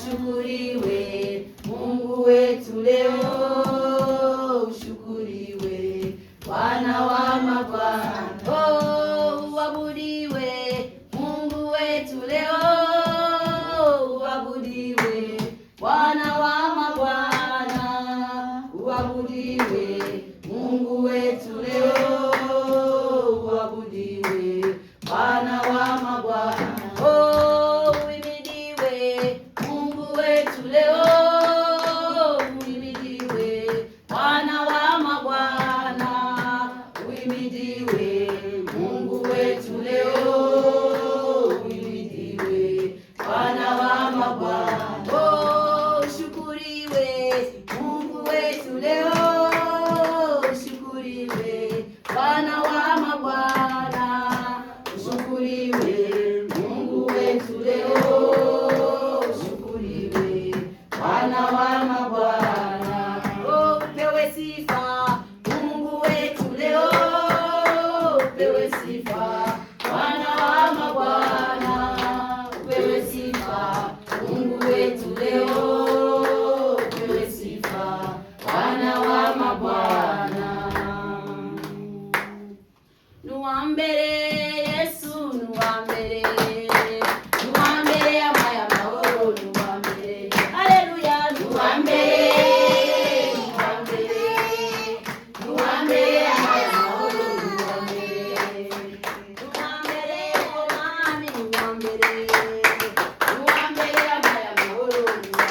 Ushukuriwe Mungu wetu leo, ushukuriwe Bwana wa mabwana. Oh, uabudiwe Mungu wetu leo, uabudiwe Bwana wa mabwana, uabudiwe Mungu wetu leo, uabudiwe Bwana wa mabwana. Oh, uhimidiwe Mungu wetu leo, uhimidiwe Bwana wa mabwana, uhimidiwe Mungu wetu leo, uhimidiwe Bwana wa mabwana. Oh, ushukuriwe Mungu wetu leo, ushukuriwe Bwana wa mabwana, ushukuriwe Mungu wetu leo, ushukuriwe Bwana wa mabwana. Oh, upewe sifa Mungu wetu leo, upewe sifa Bwana wa mabwana, upewe sifa Mungu wetu leo, upewe sifa Bwana wa mabwana. Nuwambere Yesu, nuwambere, nuwambere amaya mahoro, nuwambere, haleluya, nuwambere, nuwambere, nuwambere amaya mahoro, nuwambere, nuwambere omwami, nuwambere, nuwambere amaya mahoro, nuwambere.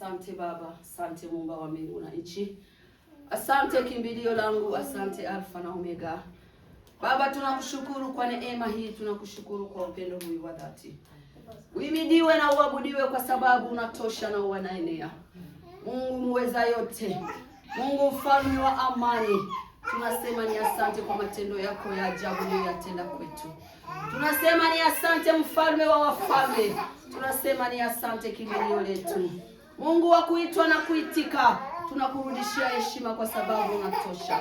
Asante Baba, asante Muumba wa mbingu na nchi, asante kimbilio langu, asante Alfa na Omega. Baba, tunakushukuru kwa neema hii, tunakushukuru kwa upendo huyu wa dhati. Uhimidiwe na uabudiwe kwa sababu unatosha na unaenea. Mungu muweza yote, Mungu mfalme wa amani, tunasema ni asante kwa matendo yako ya ajabu uliyoyatenda kwetu. Tunasema ni asante mfalme wa wafalme, tunasema ni asante kimbilio letu. Mungu wa kuitwa na kuitika, tunakurudishia heshima kwa sababu unatosha.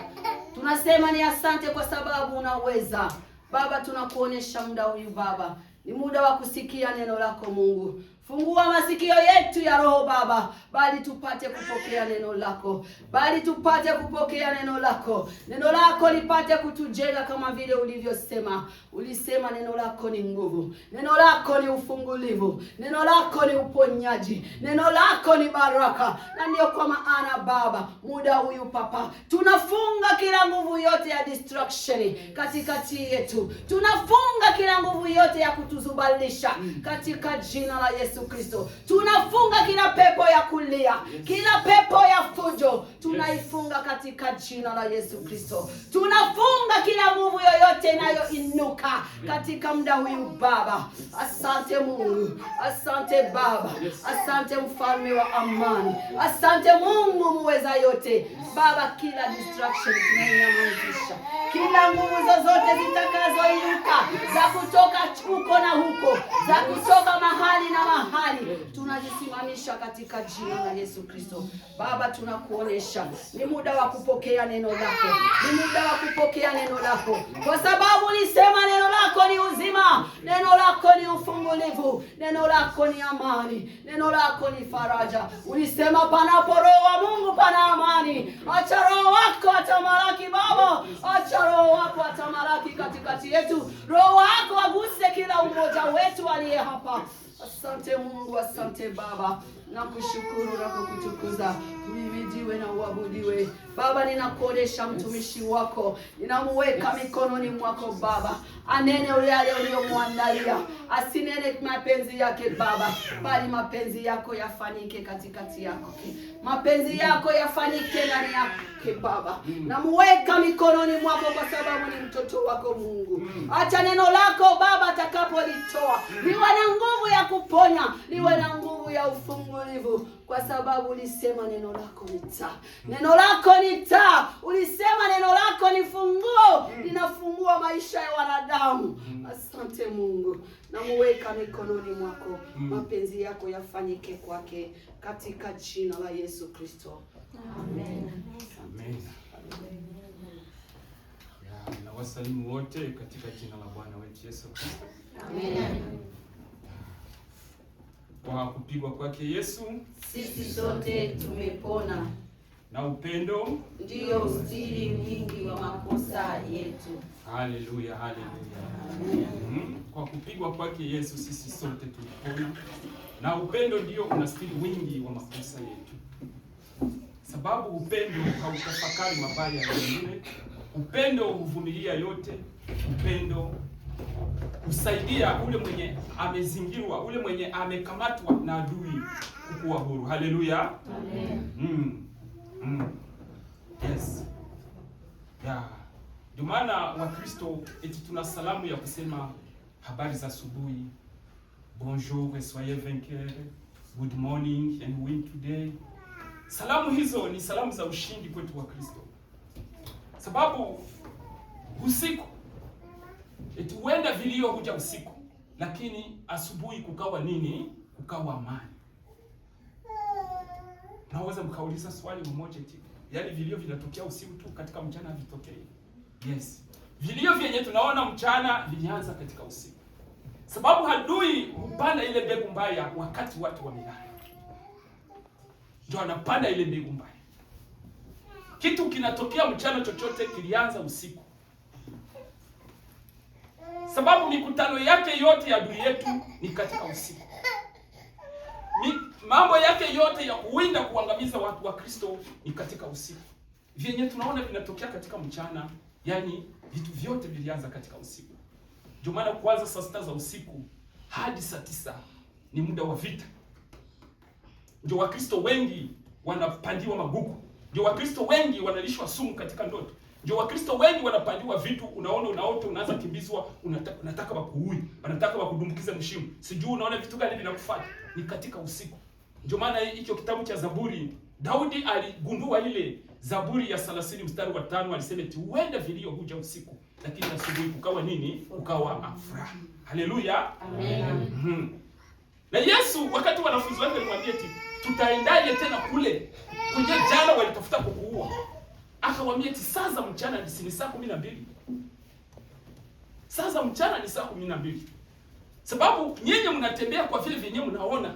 Tunasema ni asante kwa sababu unaweza. Baba, tunakuonesha muda huyu Baba, ni muda wa kusikia neno lako Mungu. Fungua masikio yetu ya roho Baba, bali tupate kupokea neno lako, bali tupate kupokea neno lako, neno lako lipate kutujenga kama vile ulivyosema. Ulisema neno lako ni nguvu, neno lako ni ufungulivu, neno lako ni uponyaji, neno lako ni baraka. Na ndio kwa maana Baba, muda huyu Papa, tunafunga kila nguvu yote ya distraction katikati yetu, tunafunga kila nguvu yote ya kutuzubalisha katika jina la Yesu Kristo. Tunafunga kila pepo ya kulia, kila pepo ya fujo, tunaifunga katika jina la Yesu Kristo. Tunafunga kila nguvu yoyote inayoinuka katika muda huyu Baba. Asante Mungu, asante Baba, asante mfalme wa amani, asante Mungu muweza yote. Baba, kila distraction tunainyamazisha, kila nguvu zozote zitakazoinuka za kutoka huko na huko, za kutoka mahali na mahali, tunazisimamisha katika jina la Yesu Kristo. Baba, tunakuonesha ni muda wa kupokea neno lako, ni muda wa kupokea neno lako, kwa sababu ulisema neno lako ni uzima, neno lako ni ufungulivu, neno lako ni amani, neno lako ni faraja. Ulisema panapo Roho wa Mungu pana amani. Acha Roho wako atamalaki Baba, acha Roho wako atamalaki katikati yetu. Roho wako aguse kila mmoja wetu aliye hapa. Asante Mungu, asante Baba, nakushukuru na kukutukuza. Uhimidiwe na uabudiwe Baba. Ninakuonesha mtumishi wako, ninamuweka mikononi mwako Baba, anene yale uliyomwandalia, asinene mapenzi yake Baba, bali mapenzi yako yafanyike katikati yako, mapenzi yako yafanyike ndani yake Baba. Namuweka mikononi mwako kwa sababu ni mtoto wako Mungu. Acha neno lako Baba atakapolitoa liwe na nguvu ya kuponya, liwe na nguvu ya ufungulivu, kwa sababu ulisema neno lako ni taa, neno lako ni taa. Ulisema neno lako ni funguo, linafungua maisha ya wanadamu. Asante Mungu, namuweka mikononi mwako, mapenzi yako yafanyike kwake, katika jina la Yesu Kristo, amen. Amen. Ya, na wasalimu wote katika jina la Bwana wetu Yesu Kristo. Amen. Kwa kupigwa kwake Yesu Sisi sote tumepona, na upendo. Ndiyo ustiri mwingi wa makosa yetu. Haleluya, haleluya. Kwa kupigwa kwake Yesu sisi sote tulipona, na upendo ndio unastiri wingi wa makosa yetu, sababu upendo hautafakari mabaya ya wengine. Upendo huvumilia yote. Upendo husaidia ule mwenye amezingirwa, ule mwenye amekamatwa na adui kukuwa huru. Haleluya. Amen. Yes. Yeah. Ndio maana Wakristo eti tuna salamu ya kusema habari za asubuhi, bonjour et soyez vainqueurs, good morning and win today. Salamu hizo ni salamu za ushindi kwetu Wakristo, sababu usiku eti huenda vilio huja usiku, lakini asubuhi kukawa nini? Kukawa amani. Naweza mkauliza swali mmoja eti, yaani vilio vinatokea usiku tu, katika mchana havitokei? Yes, vilio vyenye tunaona mchana vilianza katika usiku, sababu adui hupanda ile mbegu mbaya wakati watu wamelala, ndio anapanda ile mbegu mbaya. Kitu kinatokea mchana chochote kilianza usiku, sababu mikutano yake yote ya adui yetu ni katika usiku. Mambo yake yote ya kuwinda kuangamiza watu wa Kristo ni katika usiku. Vyenye tunaona vinatokea katika mchana, yani vitu vyote vilianza katika usiku. Ndio maana kuanza saa 6 za usiku hadi saa 9 ni muda wa vita. Ndio Wakristo wengi wanapandiwa magugu, ndio Wakristo wengi wanalishwa sumu katika ndoto, ndio Wakristo wengi wanapandiwa vitu. Unaona, unaota, unaanza kimbizwa, unataka wakuui, wanataka wakudumbukize mshimo, sijui unaona vitu gani vinakufuata. Ni katika usiku. Ndio maana hicho kitabu cha Zaburi, Daudi aligundua ile Zaburi ya 30 mstari wa 5, alisema eti huenda vilio huja usiku, lakini asubuhi kukawa nini? Kukawa furaha. Haleluya, Amen. Na Yesu wakati wanafunzi wake walimwambia eti tutaendaje tena kule kwenye jana walitafuta kukuua, akawaambia eti saa za mchana ni saa 12. Saa za mchana ni saa 12, sababu nyinyi mnatembea kwa vile vyenye mnaona,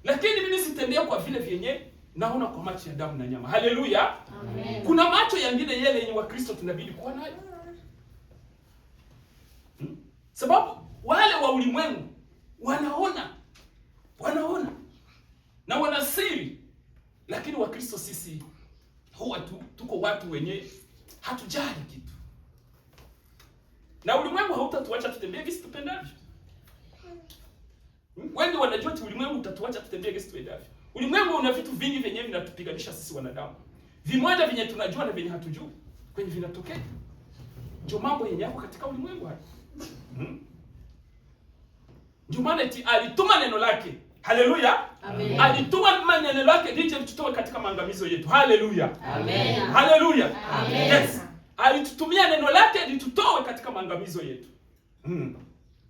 lakini mimi sitembea kwa vile vyenye naona kwa macho ya damu na nyama. Haleluya, Amen. Kuna macho yangine yale yenye Wakristo tunabidi kuwa nayo, Sababu wale wa ulimwengu wanaona na wanasiri, lakini Wakristo sisi huwa tuko watu wenye hatujali kitu, na ulimwengu hautatuacha tutembee gisi tupendavyo. Wengi wanajua ati ulimwengu utatuacha tutembee gisi tuendavyo. Ulimwengu una vitu vingi vyenyewe vinatupiganisha sisi wanadamu, vimoja vyenye tunajua na vyenye hatujui kwenye vinatokea. Ndio mambo yenye yako katika ulimwengu haya. Ndio maana eti alituma neno lake. Haleluya. Amen. Alituma neno lake lije litutoe katika maangamizo yetu. Haleluya. Amen. Haleluya. Amen. Yes. Alitutumia neno lake litutoe katika maangamizo yetu.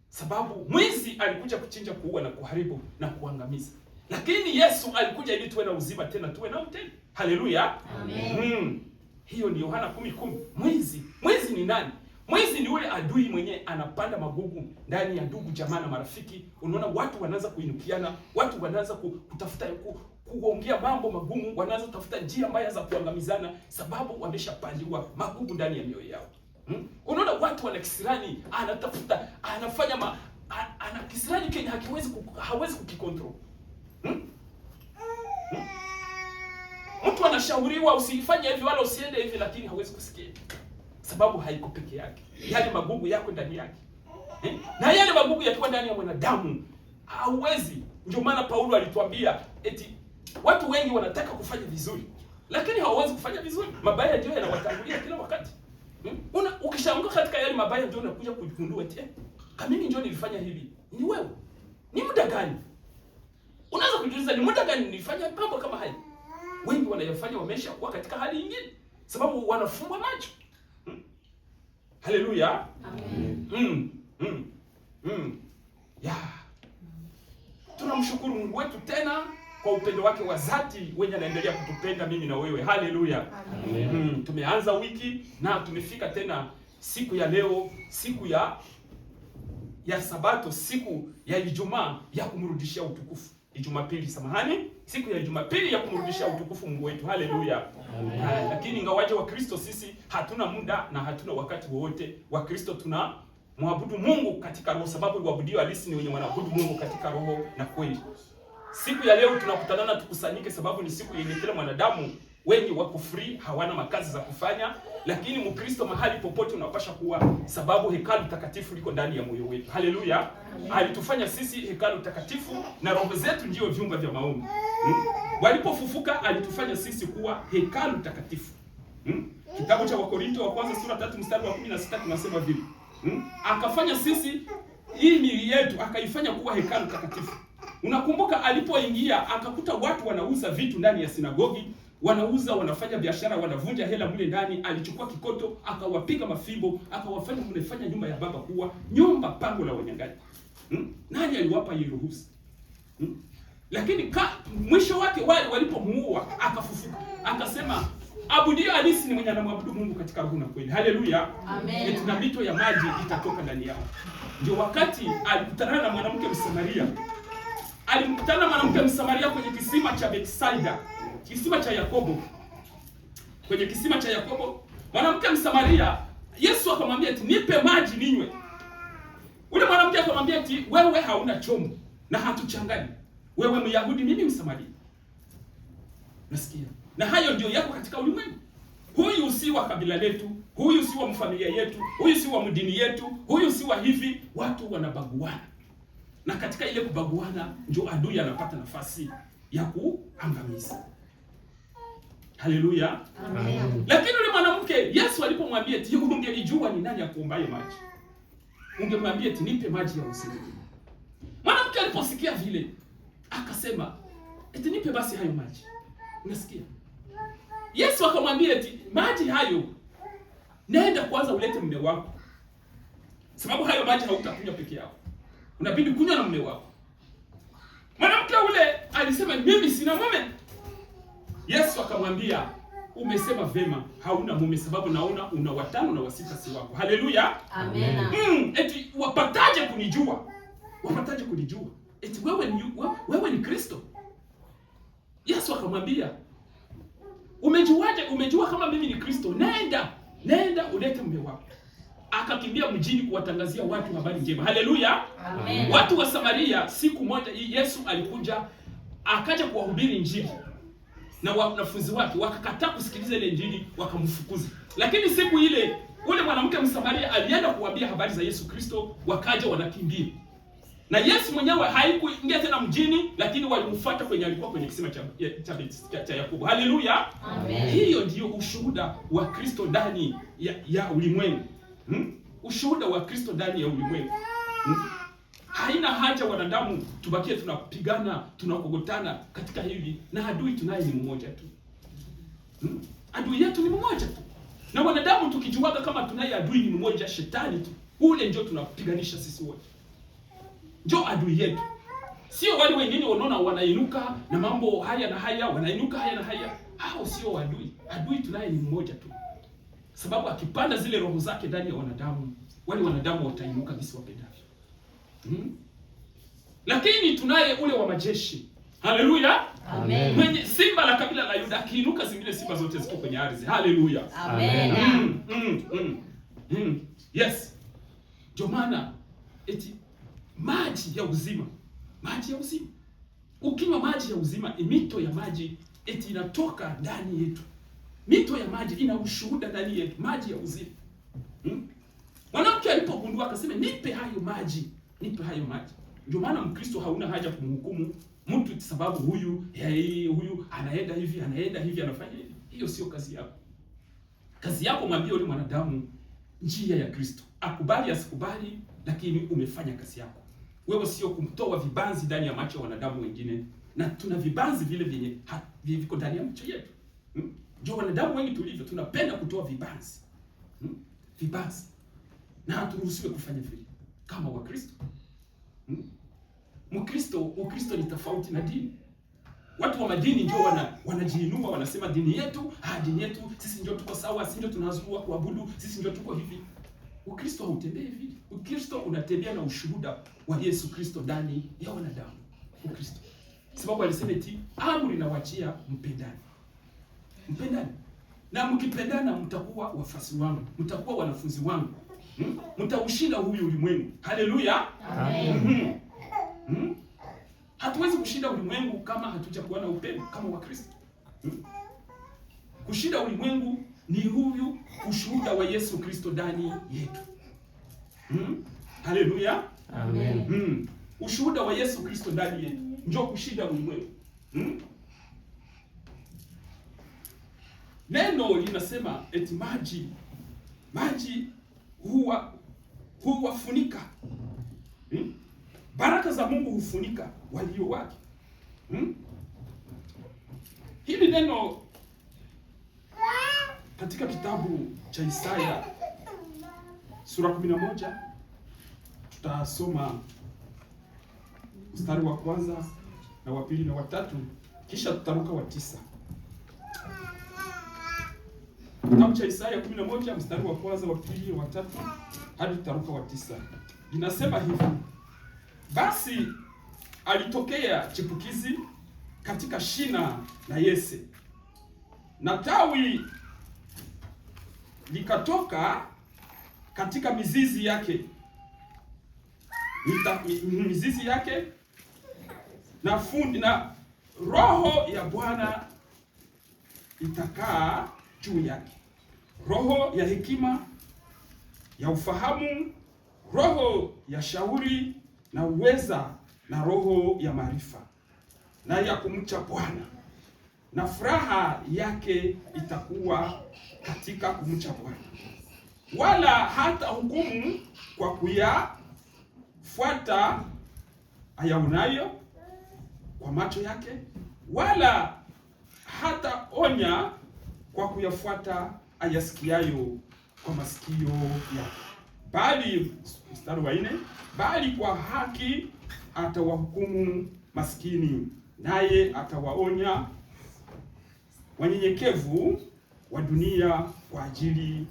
Sababu mwizi alikuja kuchinja, kuua na kuharibu na kuangamiza. Lakini Yesu alikuja ili tuwe na uzima tena tuwe nao tena. Haleluya. Amen. Hiyo ni Yohana 10:10. Mwizi, mwizi ni nani? Mwizi ni yule adui mwenye anapanda magugu ndani ya ndugu, jamaa na marafiki. Unaona watu wanaanza kuinukiana, watu wanaanza kutafuta kuongea mambo magumu, wanaanza kutafuta njia mbaya za kuangamizana, sababu wameshapandiwa magugu ndani ya mioyo yao. Unaona watu wana kisirani, anatafuta, anafanya ana kisirani kenye hawezi kukicontrol. Mtu anashauriwa usifanye hivi wala usiende hivi, lakini hawezi kusikia. Sababu haiko peke yake. Yale magugu yako ndani yake. Na yale magugu yakiwa ndani ya mwanadamu hauwezi. Ndio maana Paulo alituambia eti watu wengi wanataka kufanya vizuri, lakini hawawezi kufanya vizuri. Mabaya ndio yanawatangulia kila wakati. Ukishaanguka katika yale mabaya ndio unakuja kujigundua eti kama mimi ndio nilifanya hivi. Ni wewe. Ni muda gani? Unaweza kujiuliza ni muda gani nilifanya mambo kama haya? Wengi wanayofanya wameshakuwa katika hali nyingine, sababu wanafumbwa macho. Haleluya. Amen. Yeah. Tunamshukuru Mungu wetu tena kwa upendo wake wa dhati wenye anaendelea kutupenda mimi na wewe. Haleluya. Amen. Tumeanza wiki na tumefika tena siku ya leo, siku ya Sabato, siku ya Ijumaa ya kumrudishia utukufu. Jumapili, samahani, siku ya Jumapili ya kumrudishia utukufu Mungu wetu. Haleluya. Lakini ingawaje wa Kristo sisi hatuna muda na hatuna wakati wowote. Wa Kristo tuna muabudu Mungu katika roho, sababu waabudio halisi ni wenye wanaabudu Mungu katika roho na kweli. Siku ya leo tunakutanana tukusanyike, sababu ni siku yenye kila mwanadamu wengi wako free, hawana makazi za kufanya, lakini Mkristo mahali popote unapasha kuwa, sababu hekalu takatifu liko ndani ya moyo wetu. Haleluya. Alitufanya sisi hekalu takatifu na roho zetu ndio vyumba vya maombi. Walipofufuka alitufanya sisi kuwa hekalu takatifu. Kitabu cha Wakorinto wa kwanza sura 3 mstari wa 16 tunasema vile. Akafanya sisi hii miili yetu akaifanya kuwa hekalu takatifu. Unakumbuka alipoingia akakuta watu wanauza vitu ndani ya sinagogi, wanauza, wanafanya biashara, wanavunja hela mle ndani. Alichukua kikoto akawapiga mafimbo, akawafanya mnafanya nyumba ya baba kuwa nyumba pango la wanyang'anyi. Nani aliwapa hiyo ruhusa? Lakini mwisho wake wale walipomuua akafufuka. Akasema abudio halisi ni mwenye anamwabudu Mungu katika roho na kweli. Haleluya. Amen. Na mito ya maji itatoka ndani yao. Ndio wakati alikutana na mwanamke Msamaria. Alimkutana na mwanamke Msamaria kwenye kisima cha Bethsaida, kisima cha Yakobo. Kwenye kisima cha Yakobo, mwanamke Msamaria, Yesu akamwambia eti nipe maji ninywe. Ule mwanamke akamwambia eti wewe hauna chombo na hatuchangani. Wewe Myahudi, mimi Msamaria. Nasikia. Na hayo ndio yako katika ulimwengu. Huyu si wa kabila letu, huyu si wa familia yetu, huyu si wa mdini yetu, huyu si wa hivi. Watu wanabaguana. Na katika ile kubaguana ndio adui anapata nafasi ya kuangamiza. Haleluya. Amen. Lakini yule mwanamke Yesu alipomwambia eti ungelijua ni nani akuombaye maji, ungemwambia eti nipe maji ya uzima. Mwanamke aliposikia vile akasema eti nipe basi hayo maji. Unasikia? Yesu akamwambia eti maji hayo, nenda kwanza ulete mume wako, sababu hayo maji hautakunywa peke yako, unabidi kunywa na mume wako. Mwanamke ule alisema mimi sina mume. Yesu akamwambia umesema vema, hauna mume, sababu naona una watano na wasita si wako. Haleluya. Amen. Eti wapataje kunijua? Wapataje kunijua? Eti wewe ni Kristo. Yesu akamwambia umejuaje? Umejua kama mimi ni Kristo? Nenda ulete mume wako. Akakimbia mjini kuwatangazia watu habari njema. Haleluya. Amen. Watu wa Samaria, siku moja Yesu alikuja akaja kuwahubiri Injili na wanafunzi wake wakakataa kusikiliza ile Injili, wakamfukuza. Lakini siku ile ule mwanamke Msamaria alienda kuwaambia habari za Yesu Kristo, wakaja wanakimbia. Na Yesu mwenyewe haikuingia tena mjini, lakini walimfuata kwenye alikuwa kwenye kisima cha Yakobo. Haleluya. Amen. Hiyo ndiyo ushuhuda wa Kristo ndani ya ulimwengu. Ushuhuda wa Kristo ndani ya ulimwengu. Haina haja wanadamu tubakie tunapigana, tunakogotana katika hili, na adui tunaye ni mmoja tu. Adui yetu ni mmoja tu. Na wanadamu tukijuaga kama tunaye adui ni mmoja, shetani tu. Ule ndio tunapiganisha sisi wote. Ndio adui yetu. Sio wale wengine wanaona wanainuka na mambo haya na haya, wanainuka haya na haya. Hao sio adui. Adui tunaye ni mmoja tu. Sababu akipanda zile roho zake ndani ya wanadamu, wale wanadamu watainuka jinsi wapendavyo. Lakini tunaye ule wa majeshi. Haleluya. Amen. Mwenye simba la kabila la Yuda akiinuka, zingine simba zote ziko kwenye ardhi. Haleluya. Amen. Yes. Ndio maana eti maji ya uzima, maji ya uzima. Ukinywa maji ya uzima, mito ya maji eti inatoka ndani yetu. Mito ya maji ina ushuhuda ndani yetu, maji ya uzima. Mwanamke alipogundua akasema nipe hayo maji, nipe hayo maji. Ndio maana Mkristo hauna haja kumhukumu mtu sababu huyu huyu anaenda hivi, anaenda hivi, anafanya hivi. Hiyo sio kazi yako. Kazi yako mwambie yule mwanadamu njia ya Kristo. Akubali asikubali, lakini umefanya kazi yako. Wewe sio kumtoa vibanzi ndani ya macho ya wanadamu wengine, na tuna vibanzi vile vyenye viko ndani ya macho yetu. Ndio wanadamu wengi tulivyo, tunapenda kutoa vibanzi. Vibanzi. Na haturuhusiwe kufanya vile kama Wakristo. Ukristo ni tofauti na dini. Watu wa madini ndio wanajiinua, wanasema dini yetu, dini yetu, sisi ndio tuko sawa, sisi ndio tunazuia kuabudu, sisi ndio tuko hivi. Ukristo hautembei hivi. Ukristo unatembea na ushuhuda wa Yesu Kristo ndani ya wanadamu. Ukristo. Sababu alisema eti amri nawaachia, mpendane. Mpendane. Na mkipendana mtakuwa wafuasi wangu, mtakuwa wanafunzi wangu. Mtaushinda huyu ulimwengu. Haleluya. Amen. Hatuwezi kushinda ulimwengu kama hatujakuwa na upendo kama Wakristo. Kushinda ulimwengu ni huyu ushuhuda wa Yesu Kristo ndani yetu. Haleluya. Amen. Ushuhuda wa Yesu Kristo ndani yetu ndio kushinda ulimwengu. Neno linasema eti maji huwafunika. Baraka za Mungu hufunika walio wake. Hili neno katika kitabu cha Isaya sura 11 tutasoma mstari wa kwanza na wa pili na wa tatu, kisha tutaruka wa 9. Kitabu cha Isaya 11 mstari wa kwanza, wa pili, wa tatu hadi tutaruka wa 9. Linasema hivi: basi alitokea chipukizi katika shina la Yese, na tawi likatoka katika mizizi yake, mizizi yake, na fundi na roho ya Bwana itakaa juu yake, roho ya hekima, ya ufahamu, roho ya shauri na uweza, na roho ya maarifa, na ya kumcha Bwana, na furaha yake itakuwa katika kumcha Bwana, wala hata hukumu kwa kuyafuata ayaonayo kwa macho yake, wala hata onya kwa kuyafuata ayasikiayo kwa masikio yake, bali, mstari wa 4, bali kwa haki atawahukumu maskini, naye atawaonya wanyenyekevu wa dunia kwa ajili,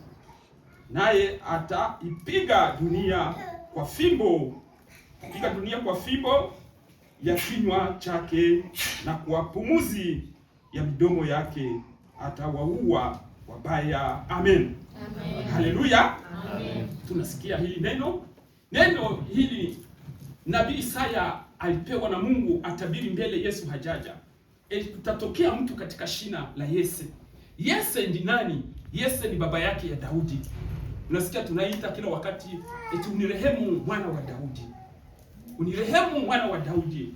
naye ataipiga dunia kwa fimbo, piga dunia kwa fimbo ya kinywa chake, na kwa pumuzi ya midomo yake atawaua wabaya. Amen. Amen. Haleluya. Amen. Tunasikia hili neno. Neno hili nabii Isaya alipewa na Mungu atabiri mbele Yesu hajaja. Kutatokea mtu katika shina la Yese. Yese ndi nani? Yese ni baba yake ya Daudi. Unasikia tunaita kila wakati eti unirehemu mwana wa Daudi, unirehemu mwana wa Daudi.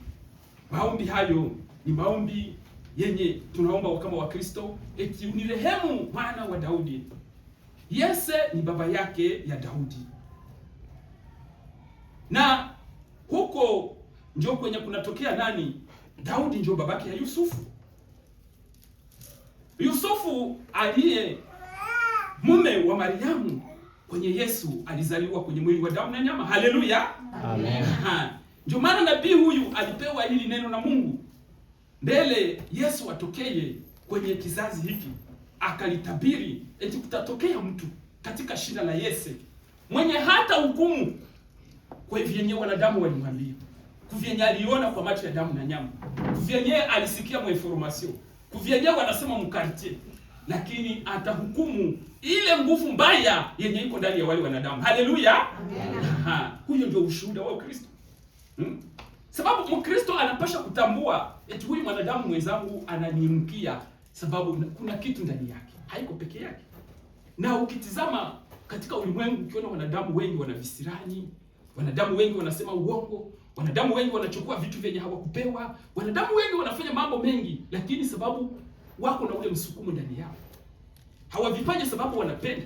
Maombi hayo ni maombi yenye tunaomba kama Wakristo, eti unirehemu mwana wa Daudi. Yese ni baba yake ya Daudi, na huko njo kwenye kunatokea nani? Daudi njo babake ya Yusufu. Yusufu aliye mume wa Mariamu kwenye Yesu alizaliwa kwenye mwili wa damu na nyama. Haleluya, amen. Ndio maana nabii huyu alipewa hili neno na Mungu mbele Yesu atokeye kwenye kizazi hiki, akalitabiri eti kutatokea mtu katika shina la Yese mwenye hata hukumu kwa vyenye wanadamu walimwambia, kuvyenye aliona kwa macho ya damu na nyama, kuvyenye alisikia mwa information, kuvyenye wanasema mkartie, lakini atahukumu ile nguvu mbaya yenye iko ndani ya wale wanadamu. Haleluya, amen. Huyo ndio ushuhuda wa Kristo. Sababu Mkristo anapasha kutambua eti huyu mwanadamu mwenzangu ananinukia, sababu kuna kitu ndani yake, haiko peke yake. Na ukitizama katika ulimwengu ukiona wanadamu wengi wana visirani, wanadamu wengi wanasema uongo, wanadamu wengi wanachukua vitu vyenye hawakupewa, wanadamu wengi wanafanya mambo mengi, lakini sababu wako na ule msukumo ndani yao. Hawavifanya sababu wanapenda,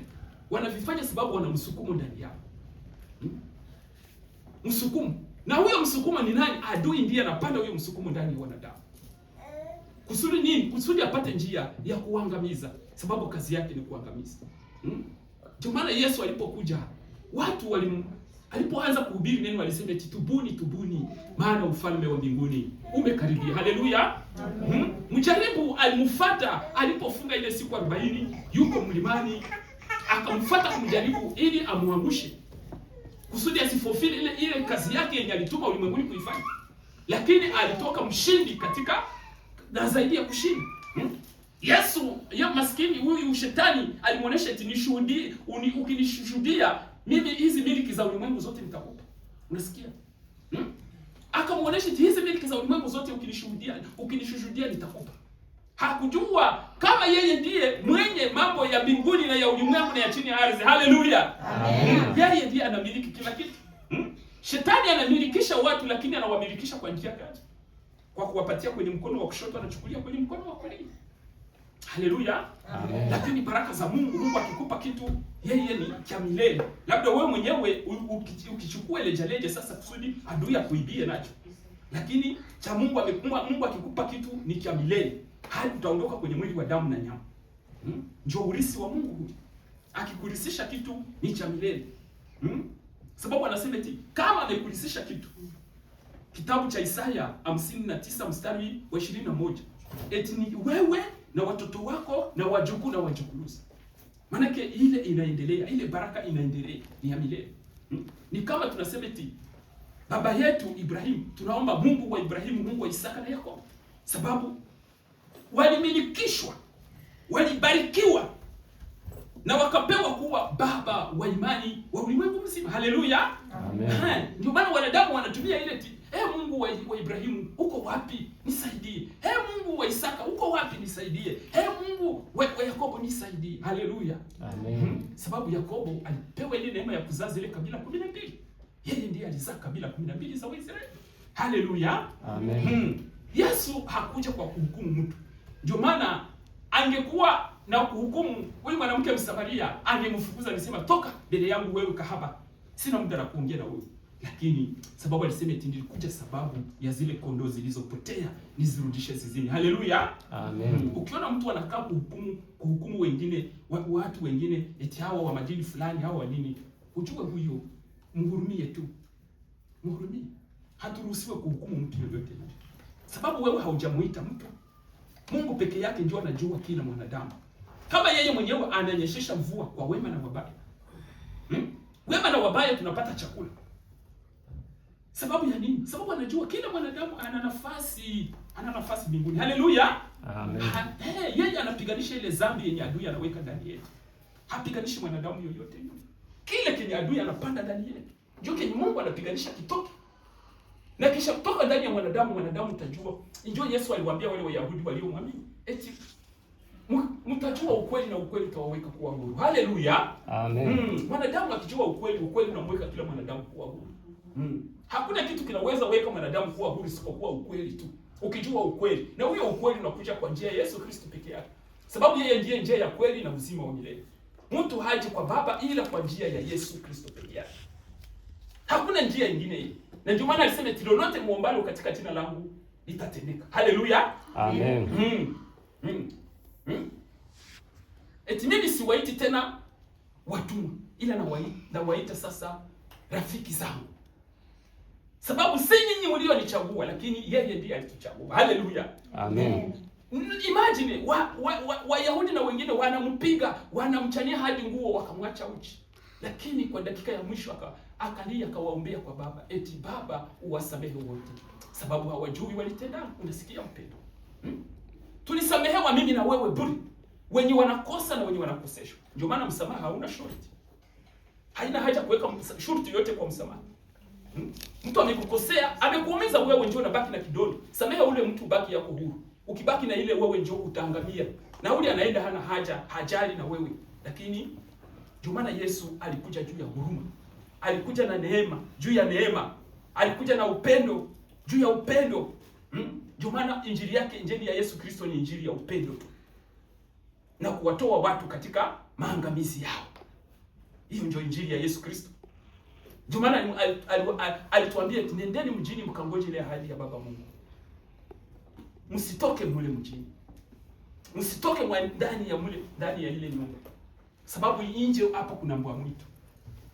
wanavifanya sababu wana msukumo ndani yao. Msukumo. Na huyo msukumo ni nani? Adui ndiye anapanda huyo msukumo ndani ya wanadamu. Kusudi nini? Kusudi apate njia ya kuangamiza, sababu kazi yake ni kuangamiza. Ndio maana Yesu alipokuja, watu alipoanza kuhubiri neno alisema eti tubuni, tubuni, maana ufalme wa mbinguni umekaribia. Haleluya. Mjaribu alimfuata alipofunga ile siku 40, yuko mlimani, akamfuata kumjaribu ili amuangushe, kusudi asifofili ile kazi yake yenye alituma ulimwenguni kuifanya. Lakini alitoka mshindi katika na zaidi ya kushinda. Yesu ya maskini huyu shetani alimuonesha eti nishuhudie, ukinishuhudia mimi hizi miliki za ulimwengu zote nitakupa. Unasikia? Akamuonesha eti hizi miliki za ulimwengu zote ukinishuhudia nitakupa. Hakujua kama yeye ndiye mwenye mambo ya mbinguni na ya ulimwengu na ya chini ya ardhi. Haleluya. Amen. Yeye ndiye anamiliki kila kitu. Shetani anamilikisha watu, lakini anawamilikisha kwa njia gani? Kwa kuwapatia kwenye mkono wa kushoto, anachukulia kwenye mkono wa kulia. Haleluya. Amen. Lakini baraka za Mungu, Mungu akikupa kitu yeye ni cha milele. Labda wewe mwenyewe ukichukua ile jaleje sasa kusudi adui akuibie nacho. Lakini cha Mungu amekupa, Mungu akikupa kitu ni cha milele. Hadi utaondoka kwenye mwili wa damu na nyama. Ndio urisi wa Mungu huyu. Akikurisisha kitu ni cha milele. Sababu anasema eti kama amekurisisha kitu, kitabu cha Isaya 59 mstari wa 21, eti ni wewe na watoto wako na wajukuu na wajukuruzi. Manake ile inaendelea, ile baraka inaendelea, ni ya milele. Ni kama tunasema eti baba yetu Ibrahim, tunaomba Mungu wa Ibrahimu, Mungu wa Isaka na Yakobo, sababu walimilikishwa, walibarikiwa na wakapewa kuwa baba wa imani wa ulimwengu mzima. Haleluya. Amen. Ndio maana wanadamu wanatumia ile ti, Mungu wa Ibrahimu uko wapi? Nisaidie. Mungu wa Isaka uko wapi? Nisaidie. Mungu wa Yakobo nisaidie. Haleluya. Amen. Sababu Yakobo alipewa ile neema ya kuzaa zile kabila 12. Yeye ndiye alizaa kabila 12 za Waisraeli. Haleluya. Amen. Yesu hakuja kwa kuhukumu mtu. Ndio maana angekuwa na kuhukumu huyu mwanamke Msamaria, angemfukuza nisema, toka mbele yangu wewe kahaba, sina muda na kuongea na wewe. Lakini sababu alisema eti nilikuja sababu ya zile kondoo zilizopotea nizirudishe zizini. Haleluya. Amen. Ukiona mtu anakaa kuhukumu wengine, watu wengine eti hawa wa madini fulani, hawa wa nini, ujue huyo mhurumie tu, mhurumie. Haturuhusiwe kuhukumu mtu yoyote, sababu wewe haujamuita mtu. Mungu peke yake ndio anajua kila mwanadamu, kama yeye mwenyewe ananyeshesha mvua kwa wema na wabaya. Wema na wabaya tunapata chakula. Sababu ya nini? Sababu anajua kila mwanadamu ana nafasi mbinguni. Haleluya. Amen. Yeye anapiganisha ile dhambi yenye adui anaweka ndani yetu. Hapiganishi mwanadamu yoyote yule. Kile kenye adui anapanda ndani yetu, ndio kenye Mungu anapiganisha kitoke. Na kisha kutoka ndani ya mwanadamu, mwanadamu utajua. Ndio Yesu aliwaambia wale Wayahudi waliomwamini, eti mtajua ukweli na ukweli utawaweka kuwa huru. Haleluya. Amen. Mwanadamu akijua ukweli, ukweli unamweka kila mwanadamu kuwa huru. Hakuna kitu kinaweza weka mwanadamu kuwa huru isipokuwa ukweli tu. Ukijua ukweli, na huyo ukweli unakuja kwa njia ya Yesu Kristo peke yake. Sababu yeye ndiye njia ya kweli na uzima wa milele. Mtu haji kwa Baba ila kwa njia ya Yesu Kristo peke yake. Hakuna njia nyingine hii. Na ndio maana alisema eti lolote muombalo katika jina langu litatendeka. Haleluya. Amen. Eti mimi siwaiti tena watumwa, ila nawaita sasa rafiki zangu. Sababu si nyinyi mlionichagua, lakini yeye ndiye alituchagua. Haleluya. Amen. Imagine Wayahudi na wengine wanampiga, wanamchania hadi nguo wakamwacha uchi. Lakini kwa dakika ya mwisho akalia akawaombea kwa Baba, eti Baba uwasamehe wote, sababu hawajui walitenda. Unasikia mpendo? Tulisamehewa mimi na wewe bure, wenye wanakosa na wenye wanakoseshwa. Ndio maana msamaha hauna shurti. Haina haja kuweka shurti yote kwa msamaha. Mtu amekukosea, amekuumiza wewe, njoo unabaki na kidonda. Samehe ule mtu, baki yako huru. Ukibaki na ile wewe njoo utaangamia. Na ule anaenda hana haja, hajali na wewe. Lakini ndio maana Yesu alikuja juu ya huruma. Alikuja na neema, juu ya neema. Alikuja na upendo, juu ya upendo. Ndio maana injili yake, injili ya Yesu Kristo ni injili ya upendo tu. Na kuwatoa watu katika maangamizi yao. Hiyo ndio injili ya Yesu Kristo. Ndio maana alituambia nendeni mjini mkangoje ile ahadi ya Baba Mungu. Msitoke mule mjini. Msitoke ndani ya mule, ndani ya ile nyumba. Sababu nje hapo kuna mbwa mwitu.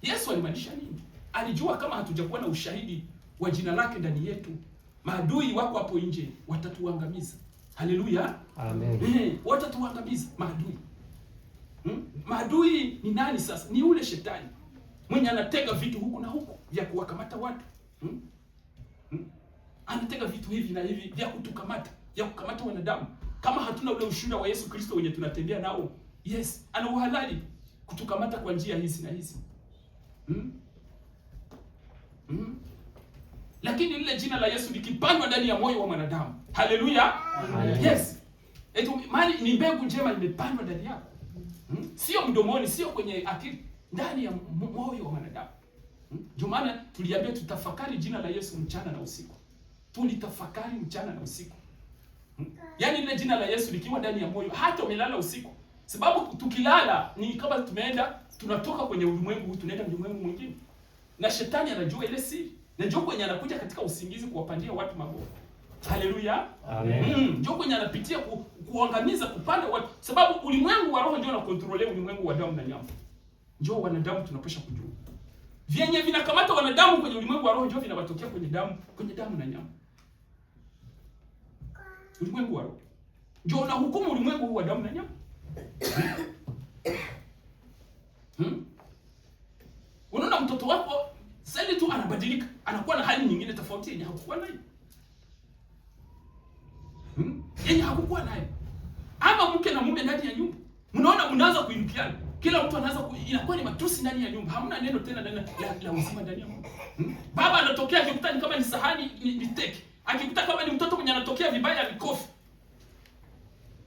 Yesu alimaanisha nini? Alijua kama hatujakuwa na ushahidi wa jina lake ndani yetu, maadui wako hapo nje watatuangamiza. Haleluya. Amen. Watatuangamiza maadui. Maadui ni nani sasa? Ni ule shetani mwenye anatega vitu huku na huku vya kuwakamata watu. Anatega vitu hivi na hivi vya kutukamata, vya kukamata wanadamu. Kama hatuna ule ushuhuda wa Yesu Kristo wenye tunatembea nao, yes, ana uhalali kutukamata kwa njia hizi na hizi. Lakini lile jina la Yesu likipandwa ndani ya moyo wa mwanadamu. Haleluya. Yes. Etu mali ni mbegu njema imepandwa ndani yako. Sio mdomoni, sio kwenye akili, ndani ya moyo wa mwanadamu. Ndio maana tuliambiwa tutafakari jina la Yesu mchana na usiku. Tulitafakari mchana na usiku. Yaani lile jina la Yesu likiwa ndani ya moyo, hata umelala usiku. Sababu tukilala ni kama tumeenda, tunatoka kwenye ulimwengu huu tunaenda ulimwengu mwingine. Na shetani anajua ile siri. Na ndio kwenye anakuja katika usingizi kuwapandia watu magofu. Haleluya. Amen. Ndio kwenye anapitia kuangamiza, kupanda watu. Sababu ulimwengu wa roho ndio unakontrole ulimwengu wa damu na nyama. Ndio wanadamu tunapaswa kujua. Vyenye vinakamata wanadamu kwenye ulimwengu wa roho ndio vinawatokea kwenye damu na nyama. Ulimwengu wa roho ndio unahukumu ulimwengu huu wa damu na nyama. Unaona mtoto wako sasa tu anabadilika, anakuwa na hali nyingine tofauti yenye hakukuwa nayo. Yenye hakukuwa nayo. Ama mke na mume ndani ya nyumba, mnaona mnaanza kuinukiana. Kila mtu anaanza inakuwa ni matusi ndani ya nyumba. Hamna neno tena ndani la uzima ndani ya nyumba. Baba anatokea akikuta ni kama ni sahani ni teke. Akikuta kama ni mtoto mwenye anatokea vibaya ni kofi.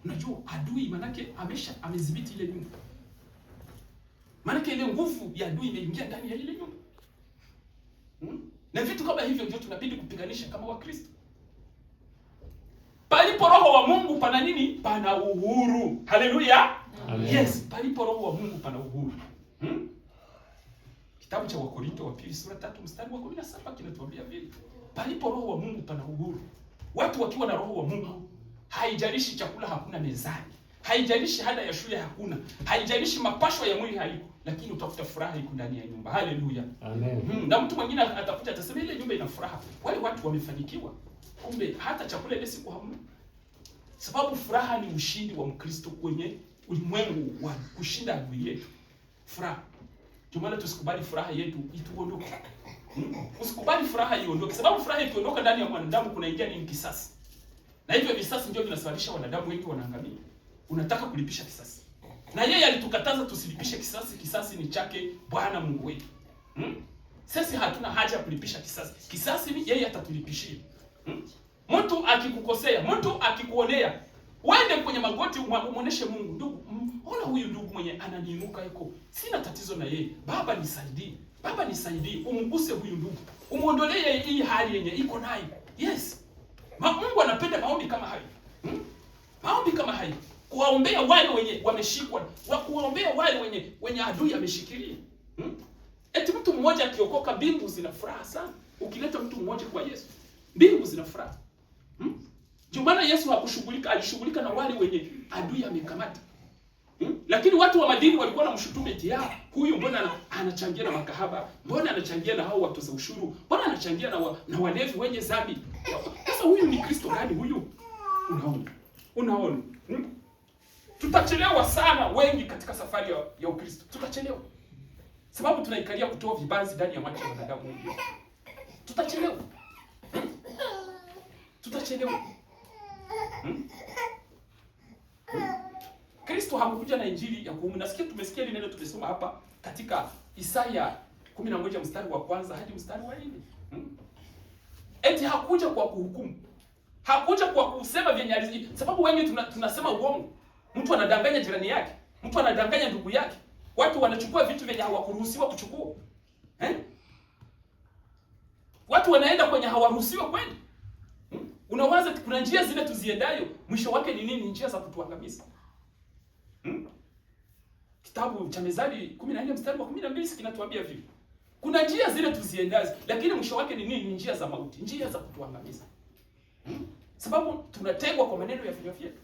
Unajua adui manake amedhibiti ile nyumba. Manake ile nguvu ya adui imeingia ndani ya ile nyumba. Na vitu kama hivyo ndio tunabidi kupiganisha kama Wakristo. Palipo roho wa Mungu pana nini? Pana uhuru. Haleluya. Amen. Yes, palipo roho wa Mungu pana uhuru. Kitabu cha Wakorinto wa pili sura 3 mstari wa 17 kinatuambia vile. Palipo roho wa Mungu pana uhuru. Watu wakiwa na roho wa Mungu, haijalishi chakula hakuna mezani, haijalishi ada ya shule hakuna, haijalishi mapashwa ya mwili haiko, lakini utakuta furaha iko ndani ya nyumba. Haleluya. Amen. Na mtu mwingine atakuja atasema ile nyumba ina furaha, wale watu wamefanikiwa, kumbe hata chakula ile siku hamna. Sababu furaha ni ushindi wa Mkristo kwenye ulimwengu wa kushinda adui yetu. Furaha. Ndio maana tusikubali furaha yetu ituondoke. Usikubali furaha iondoke, sababu furaha ikiondoka ndani ya mwanadamu kunaingia nini? Kisasi. Na hivyo visasi ndio vinasababisha wanadamu wengi wanaangamia. Unataka kulipisha kisasi, na yeye alitukataza tusilipishe kisasi. Kisasi ni chake Bwana Mungu wetu. Sisi hatuna haja ya kulipisha kisasi. Kisasi ni yeye atatulipishia. Mtu akikukosea, mtu akikuonea, uende kwenye magoti umuoneshe Mungu, ndugu, ona huyu ndugu mwenye ananiinuka yuko, sina tatizo na yeye. Baba nisaidie. Baba nisaidie, umguse huyu ndugu. Umuondolee hii hali yenye iko nayo. Yes. Mungu anapenda maombi kama hayo. Maombi kama hayo. Kuwaombea wale wenye wameshikwa, kuwaombea wale wenye adui ameshikilia. Eti mtu mmoja akiokoka mbingu zina furaha sana. Ukileta mtu mmoja kwa Yesu, mbingu zina furaha. Ndio maana Yesu hakushughulika, alishughulika na wale wenye adui amekamata. Lakini watu wa madini walikuwa wanamshutumu eti huyu mbona anachangia na makahaba, mbona anachangia na hao watoza ushuru, mbona anachangia na walevi wenye dhambi. Sasa huyu ni Kristo gani huyu? Unaona? Unaona? Tutachelewa sana wengi katika safari ya Ukristo. Tutachelewa. Sababu tunaikalia kutoa vibanzi ndani ya macho ya wanadamu wengi. Tutachelewa. Tutachelewa. Kristo hakukuja na injili ya kuhukumu. Nasikia tumesikia ile neno tumesoma hapa katika Isaya 11 mstari wa kwanza hadi mstari wa 4. Eti hakuja kwa kuhukumu. Hakuja kwa kusema vyenye alizi. Sababu wengi tunasema uongo. Mtu anadanganya jirani yake, mtu anadanganya ndugu yake. Watu wanachukua vitu vyenye hawakuruhusiwa kuchukua. Watu wanaenda kwenye hawaruhusiwa kwenda. Unawaza kuna njia zile tuziendayo, mwisho wake ni nini? Njia za kutuangamiza. Kitabu cha Mezali 14 mstari wa 12 kinatuambia vipi? Kuna njia zile tuziendazo, lakini mwisho wake ni nini? Njia za mauti, njia za kutuangamiza. Sababu tunategwa kwa maneno ya vinywa vyetu.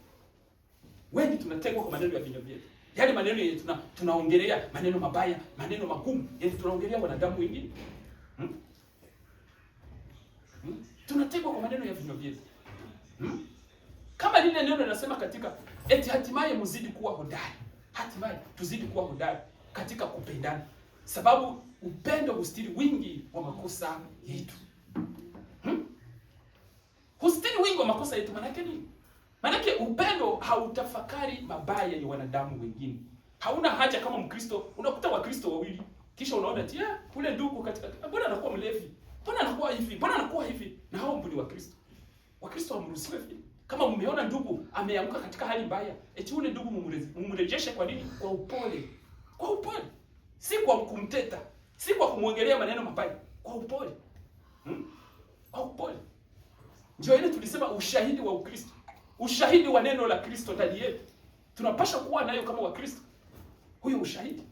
Wengi tunategwa kwa maneno ya vinywa vyetu. Yaani maneno yenye tunaongelea maneno mabaya, maneno magumu, yenye tunaongelea wanadamu wengine. Tunategwa kwa maneno ya vinywa vyetu. Kama lile neno linasema katika eti hatimaye mzidi kuwa hodari. Hatimaye tuzidi kuwa hodari katika kupendana. Sababu upendo hustiri wingi wa makosa yetu. Hustiri wingi wa makosa yetu maana yake nini? Maana yake upendo hautafakari mabaya ya wanadamu wengine. Hauna haja kama Mkristo, unakuta Wakristo wawili kisha unaona ati ule ndugu katika mbona anakuwa mlevi? Mbona anakuwa hivi? Mbona anakuwa hivi? Na hao ni Wakristo. Wakristo hamruhusiwi hivi. Kama mmeona ndugu ameanguka katika hali mbaya, eti ule ndugu mumrejeshe kwa nini? Kwa upole. Kwa upole. Si kwa kumteta, si kwa kumwongelea maneno mabaya, kwa upole. Kwa upole. Ndio ile tulisema ushahidi wa Ukristo. Ushahidi wa neno la Kristo ndani yetu. Tunapaswa kuwa nayo kama Wakristo. Huyo ushahidi.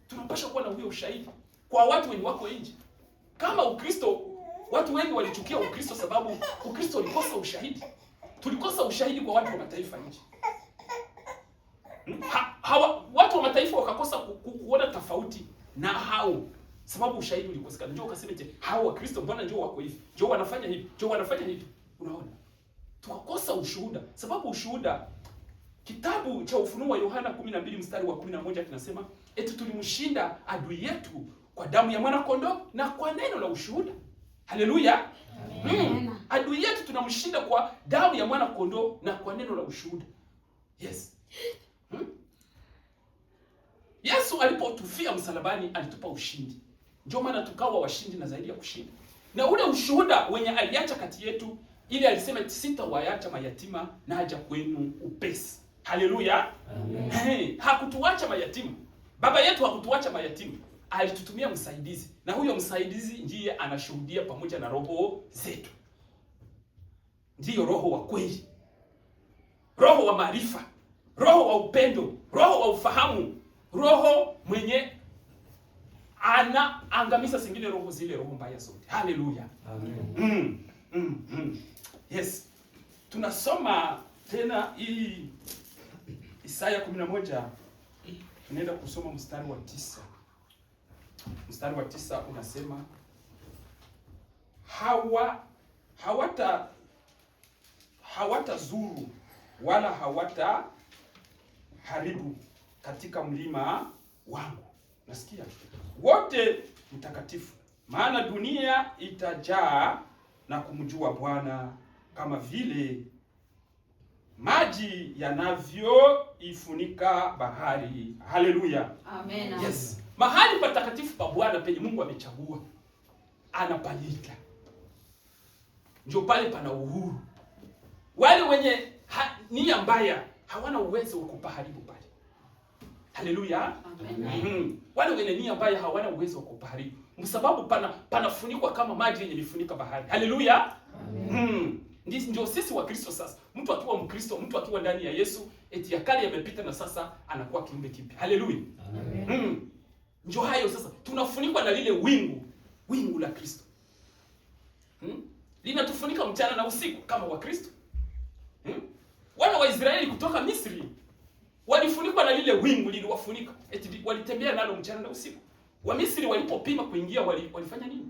Tunapaswa kuwa na huyo ushahidi kwa watu wenye wako nje. Kama Ukristo, watu wengi walichukia Ukristo sababu Ukristo ulikosa ushahidi. Tulikosa ushahidi kwa watu wa mataifa nje. Watu wa mataifa wakakosa kuona tofauti na hao sababu ushahidi ulikosekana. Njoo ukasema je, hao Wakristo mbona njoo wako hivi? Njoo wanafanya hivi, njoo wanafanya hivi. Unaona? Tukakosa ushuhuda. Sababu ushuhuda, kitabu cha Ufunuo wa Yohana 12 mstari wa 11 kinasema eti tulimshinda adui yetu kwa damu ya mwana kondoo na kwa neno la ushuhuda. Haleluya. Adui yetu tunamshinda kwa damu ya mwana kondoo na kwa neno la ushuhuda. Yes. Yesu alipotufia msalabani alitupa ushindi. Ndio maana tukawa washindi na zaidi ya kushinda. Na ule ushuhuda wenye aliacha kati yetu, ili alisema sitawaacha mayatima na haja kwenu upesi. Haleluya. Amen. Hey, hakutuacha mayatima. Baba yetu hakutuacha mayatima. Alitutumia msaidizi, na huyo msaidizi ndiye anashuhudia pamoja na roho zetu. Ndiyo roho wa kweli, roho wa maarifa, roho wa upendo, roho wa ufahamu, roho mwenye anaangamiza zingine roho, zile roho mbaya zote. Haleluya. Amen. Yes, tunasoma tena hii Isaya 11, tunaenda kusoma mstari wa 9. Mstari wa 9 unasema, hawatazuru wala hawata haribu katika mlima wangu. Nasikia wote mtakatifu, maana dunia itajaa na kumjua Bwana kama vile maji yanavyoifunika bahari. Haleluya! Amen. Yes, mahali patakatifu pa Bwana penye Mungu amechagua anapalika, ndio pale pana uhuru. Wale wenye nia mbaya hawana uwezo wa kupaharibu pale. Haleluya! Amen. Wale wenye nia mbaya hawana uwezo wa kupaharibu, sababu panafunikwa kama maji yenye lifunika bahari. Haleluya! Ndio sisi wa Kristo sasa. Mtu akiwa Mkristo, mtu akiwa ndani ya Yesu, eti ya kale yamepita na sasa anakuwa kiumbe kipya. Haleluya! Amen. Ndio hayo sasa, tunafunikwa na lile wingu, wingu la Kristo. Linatufunika mchana na usiku kama Wakristo. Wana wa Israeli kutoka Misri walifunikwa na lile wingu, liliwafunika. Eti walitembea nalo mchana na usiku. Wamisri walipopima kuingia walifanya nini?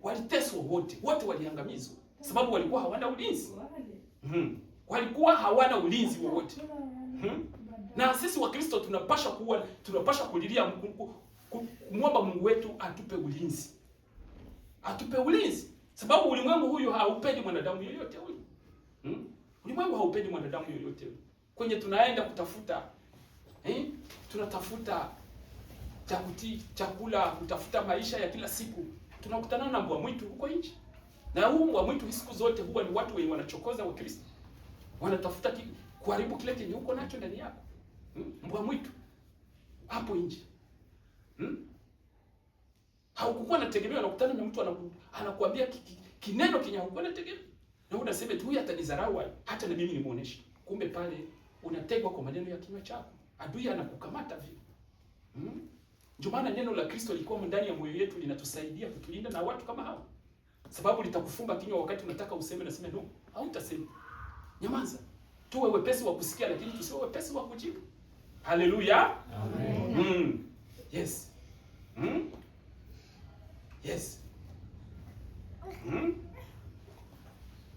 Waliteswa wote, wote waliangamizwa sababu walikuwa hawana ulinzi. Walikuwa hawana ulinzi wowote. Na sisi Wakristo tunapasha kulilia kumwomba Mungu wetu atupe ulinzi. Atupe ulinzi sababu ulimwengu huyu haupendi mwanadamu yoyote huyu. Ulimwengu haupendi mwanadamu yoyote huyu. Kwenye tunaenda kutafuta, tunatafuta chakula, kutafuta maisha ya kila siku, tunakutana na mbwa mwitu huko nje. Na huu mbwa mwitu siku zote huwa ni watu wenye wanachokoza Wakristo. Wanatafuta kuharibu kile chenye uko nacho ndani yako. Mbwa mwitu hapo nje. Haukukuwa unategemea, unakutana na mtu anakuambia kineno kenye haukuwa unategemea. Na unasema tu huyu atanidharau, hata na mimi nimuoneshe. Kumbe pale unategwa kwa maneno ya kinywa chako. Adui anakukamata vile. Ndio maana neno la Kristo lilikuwa ndani ya moyo yetu, linatusaidia kutulinda na watu kama hao. Sababu litakufumba kinywa wakati unataka useme, nasema no, hautasema. Nyamaza. Tuwe wepesi wa kusikia lakini tusiwe wepesi wa kujibu. Haleluya. Amen. Yes. Yes.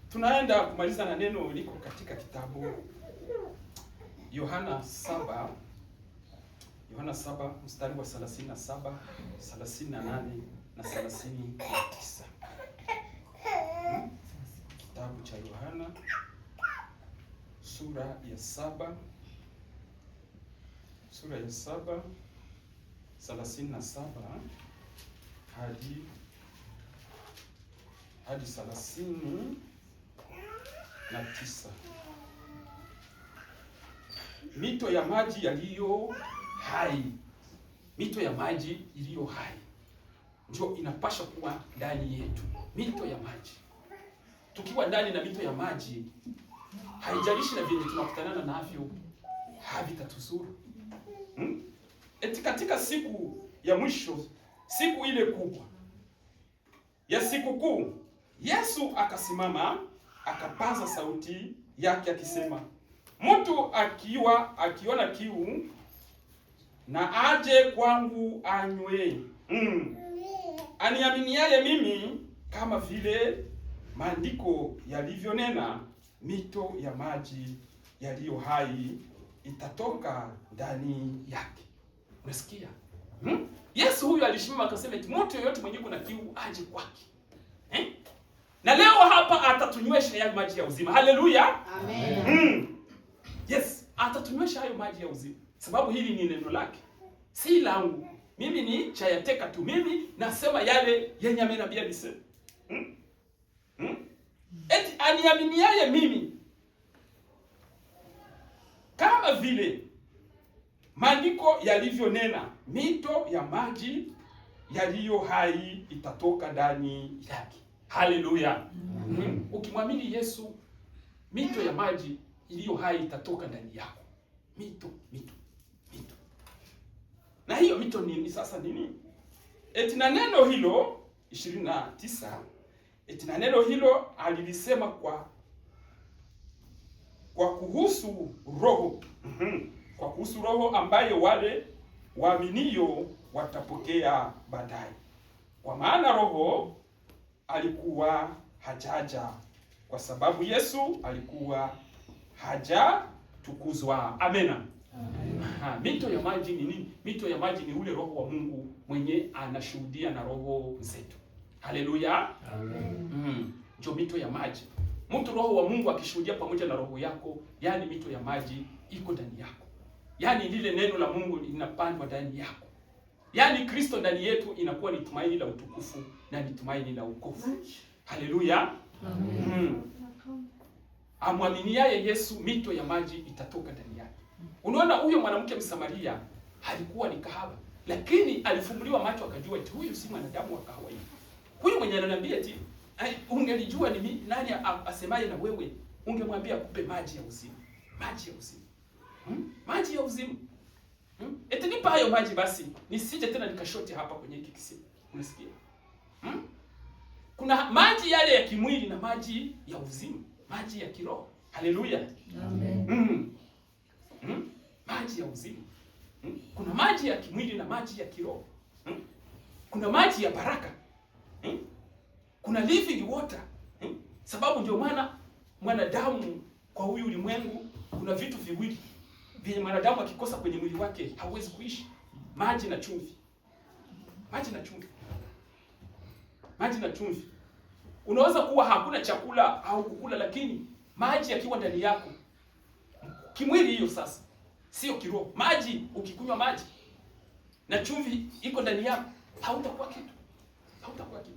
Tunaenda kumaliza na neno liko katika kitabu Yohana 7. Yohana 7 mstari wa 37, 38 na 39. Kitabu cha Yohana sura ya 7, sura ya 7 37 hadi 39. Mito ya maji yaliyo hai, mito ya maji iliyo hai ndio inapasha kuwa ndani yetu. Mito ya maji, tukiwa ndani na mito ya maji, haijalishi na vyenye tunakutanana navyo havitatuzuru. Eti katika siku ya mwisho, siku ile kubwa ya sikukuu, Yesu akasimama akapaza sauti yake akisema, mtu akiona kiu na aje kwangu anywe. Aniaminiaye mimi, kama vile maandiko yalivyonena, mito ya maji yaliyo hai itatoka ndani yake. Unasikia? Yesu huyu alisimama akasema eti mtu yeyote mwenye kuna kiu aje kwake. Na leo hapa atatunywesha yale maji ya uzima. Haleluya. Amen. Yes, atatunywesha hayo maji ya uzima. Sababu hili ni neno lake, si langu. Mimi ni chayateka tu. Mimi nasema yale yenye ameniambia niseme. Eti aniaminiaye mimi, kama vile maandiko yalivyonena, mito ya maji yaliyo hai itatoka ndani yake. Haleluya. Ukimwamini Yesu, Mito ya maji iliyo hai itatoka ndani yako. Mito, mito, mito. Na hiyo mito nini sasa nini? Eti na neno hilo 29, eti na neno hilo alilisema kwa kuhusu Roho. Kwa kuhusu Roho ambaye wale waaminio watapokea baadaye. Kwa maana Roho alikuwa hajaja, kwa sababu Yesu alikuwa hajatukuzwa. Amena. Aha, mito ya maji ni nini? Mito ya maji ni ule Roho wa Mungu mwenye anashuhudia na roho zetu. Haleluya. Amen. Ndio mito ya maji. Mtu Roho wa Mungu akishuhudia pamoja na roho yako, yani mito ya maji iko ndani yako. Yaani lile neno la Mungu linapandwa ndani yako. Yaani Kristo ndani yetu inakuwa ni tumaini la utukufu na ni tumaini la wokovu. Haleluya. Amen. Amwaminiaye Yesu, mito ya maji itatoka ndani yake. Unaona, huyo mwanamke Msamaria alikuwa ni kahaba, lakini alifumbuliwa macho akajua eti huyu si mwanadamu wa kawaida. Huyu mwenye ananiambia eti ungelijua ni nani asemaye na wewe, ungemwambia akupe maji ya uzima. Maji ya uzima. Maji ya uzima. Eti nipa hayo maji basi, nisije tena nikashote hapa kwenye hiki kisima. Unasikia? Kuna maji yale ya kimwili na maji ya uzima, maji ya kiroho. Haleluya. Amen. Maji ya uzima. Kuna maji ya kimwili na maji ya kiroho. Kuna maji ya baraka. Kuna living water. Sababu ndio maana mwanadamu kwa huyu ulimwengu kuna vitu viwili vyenye mwanadamu akikosa kwenye mwili wake hawezi kuishi: maji na chumvi. Maji na chumvi. Maji na chumvi. Unaweza kuwa hakuna chakula au kukula, lakini maji yakiwa ndani yako kimwili, hiyo sasa sio kiroho. Maji, ukikunywa maji na chumvi iko ndani yako, hautakuwa kitu, hautakuwa kitu.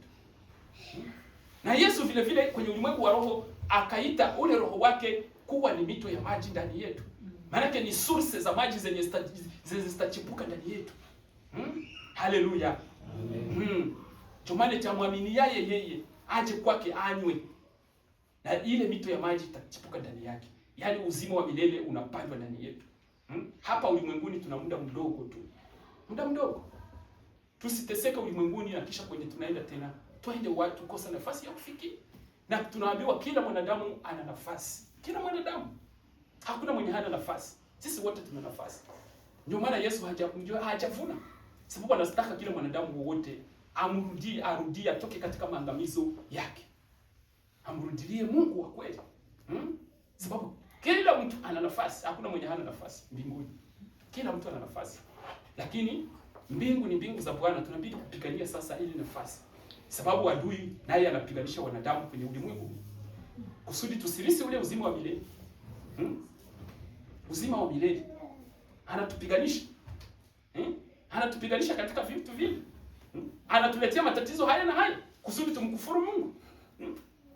Na Yesu vile vile kwenye ulimwengu wa roho akaita ule roho wake kuwa ni mito ya maji ndani yetu. Maanake ni source za maji zenye zitachipuka ndani yetu. Haleluya. Amen. Chomane cha mwamini yaye yeye aje kwake anywe, na ile mito ya maji itachipuka ndani yake. Yaani uzima wa milele unapandwa ndani yetu. Hapa ulimwenguni tuna muda mdogo tu, muda mdogo. Tusiteseke ulimwenguni na kisha kwenye tunaenda tena twende watu kosa nafasi ya kufikia. Na tunaambiwa kila mwanadamu ana nafasi, kila mwanadamu, hakuna mwenye hana nafasi. Sisi wote tuna nafasi. Ndio maana Yesu hajavuna, sababu anataka kila mwanadamu wowote amrudie, arudie, atoke katika maangamizo yake, amrudilie Mungu wa kweli. Sababu kila mtu ana nafasi, hakuna mwenye hana nafasi mbinguni. Kila mtu ana nafasi, lakini mbingu ni mbingu za Bwana. Tunabidi kupigania sasa ili nafasi, sababu adui naye anapiganisha wanadamu kwenye ulimwengu kusudi tusirisi ule uzima wa milele. Uzima wa milele anatupiganisha. Anatupiganisha katika vitu vingi. Anatuletea matatizo haya na haya kusudi tumkufuru Mungu.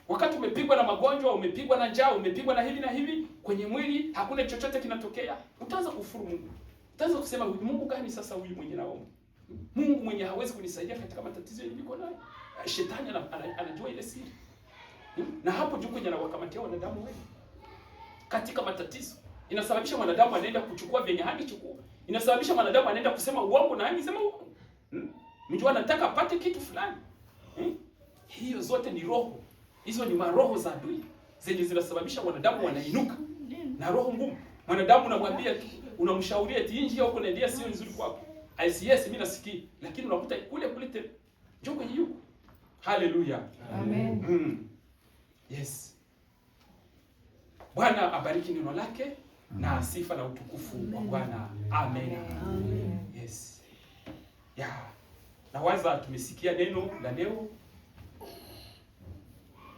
Wakati umepigwa na magonjwa, umepigwa na njaa, umepigwa na hivi na hivi kwenye mwili, hakuna chochote kinatokea, utaanza kufuru Mungu. Utaanza kusema Mungu gani sasa huyu mwenye naomba? Mungu mwenye hawezi kunisaidia katika matatizo niko nayo. Shetani anajua ile siri. Na hapo juu kwenye anawakamatia wanadamu wengi katika matatizo. Inasababisha mwanadamu anaenda kuchukua vyenye hangechukua. Inasababisha mwanadamu anaenda kusema uongo na hangesema uongo. Mtu anataka apate kitu fulani. Hiyo zote ni roho. Hizo ni maroho za adui zenye zinasababisha wanadamu wanainuka na roho ngumu. Mwanadamu unamwambia, unamshauria eti njia huko naendea sio nzuri kwako. ICS mimi nasikia, lakini unakuta kule kule tena. Njoo kwenye yuko. Haleluya. Amen. Yes. Bwana abariki neno lake na sifa na utukufu wa Bwana. Amen. Amen. Yes. Ya. Nawaza tumesikia neno la leo.